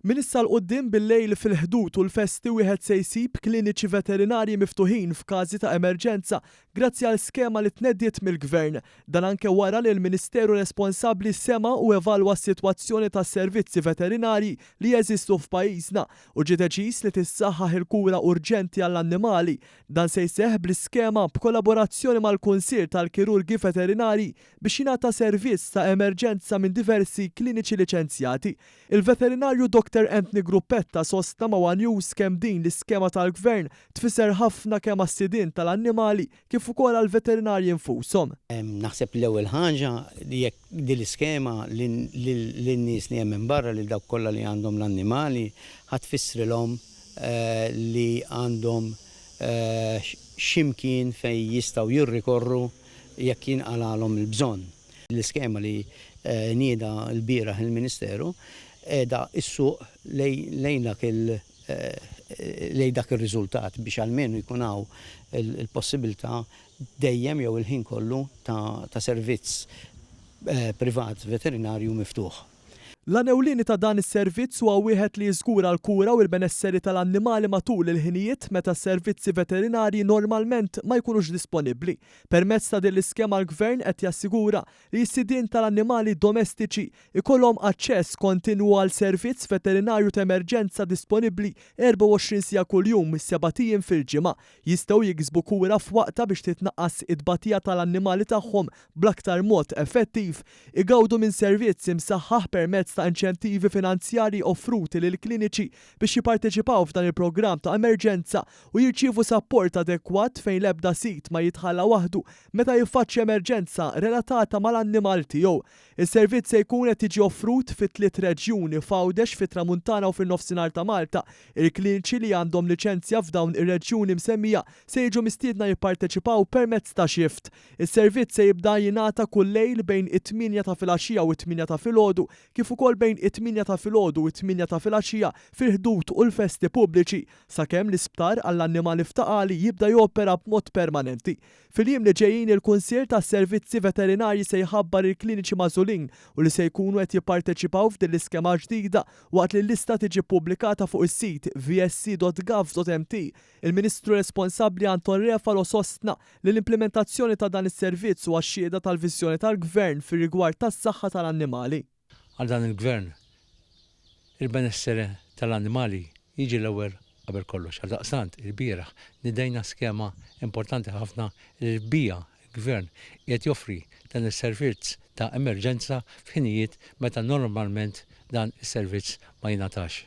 Minn issa 'l quddiem bil-lejl fil-Ħdud u l-festi wieħed se jsib kliniċi veterinarji miftuħin f'każi ta' emerġenza grazzi għal skema li tnediet mill-Gvern. Dan anke wara li l-Ministeru responsabbli sema' u evalwa s-sitwazzjoni tas-servizzi veterinarji li jeżistu f'pajjiżna u ġie deċiż li tissaħħaħ il-kura urġenti għall-annimali. Dan se jseħħ bl-iskema b'kollaborazzjoni mal-Kunsill tal-Kirurgi Veterinarji biex jingħata servizz ta' emerġenza minn diversi kliniċi liċenzjati. Il-veterinarju Doctor Anthony Gruppetta sostna ma' one News kemm din l-iskema tal-Gvern tfisser ħafna kemm għas-sidien tal-annimali kif ukoll għall-veterinarji nfushom. Naħseb l-ewwel ħaġa li jekk din l-iskema lin-nies li hemm hemm barra, lil dawk kollha li għandhom l-annimali, ħa tfissrilhom li għandhom x'imkien fejn jistgħu jirrikorru jekk jinqalgħalhom il-bżonn. L-iskema li nieda lbieraħ il-Ministeru qiegħda ssuq lejn dak il lejn dak ir-riżultat biex almenu jkun hawn il-possibilità dejjem jew il-ħin kollu ta' servizz privat veterinarju miftuħ. L-għan ewlieni ta' dan is-servizz huwa wieħed li jiżgura l-kura u l-benesseri tal-annimali matul il-ħinijiet meta s-servizzi veterinarji normalment ma jkunux disponibbli. Permezz ta' din l-iskema l-Gvern qed jassigura li s-sidien tal-annimali domestiċi jkollhom aċċess kontinwu għal servizz veterinarju t'emerġenza disponibbli 24 siegħa kuljum, sebat ijiem fil-ġimgħa. Jistgħu jiksbu kura f'waqtha biex titnaqqas it-tbatija tal-annimali tagħhom bl-aktar mod effettiv, igawdu minn servizz imsaħħaħ permezz ta' inċentivi finanzjarji offruti lill-kliniċi biex jipparteċipaw f'dan il-programm ta' emerġenza u jirċievu sapport adekwat fejn l-ebda sid ma jitħalla waħdu meta jiffaċċja emerġenza relatata mal-annimal tiegħu. Is-servizz se jkun qed jiġi offrut fi tliet reġjuni, f'Għawdex, fit-Tramuntana u fin-Nofsinhar ta' Malta. Il-kliniċi li għandhom liċenzja f'dawn ir-reġjuni msemmija se jiġu mistiedna jipparteċipaw permezz ta' shift. Is-servizz se jibda jingħata kull lejl bejn it-tmienja ta' filgħaxija u t-tmienja ta' filgħodu, kif ukoll bejn it-tmienja ta' filgħodu u t-tmienja ta' filgħaxija fil-Ħdud u l-festi pubbliċi, sakemm l-isptar għall-annimali f'Ta' Qali jibda jopera b'mod permanenti. Fil-jiem li ġejjin il-Kunsill tas-Servizzi Veterinarji se jħabbar il-kliniċi magħżulin u li se jkunu qed jipparteċipaw f'din l-iskema ġdida waqt li l-lista tiġi ppubblikata fuq is-sit vsc.gov.mt. Il-Ministru responsabbli Anton Refalo sostna li l-implimentazzjoni ta' dan is-servizz huwa xhieda tal-viżjoni tal-Gvern fir-rigward tas-saħħa tal-annimali. Għal dan il-Gvern, il-benessere tal-annimali jiġi l-ewwel qabel kollox. Għaldaqstant, ilbieraħ nidejna skema importanti ħafna li biha l-Gvern qiegħed joffri dan is-servizz ta' emerġenza f'ħinijiet meta normalment dan is-servizz ma jingħatax.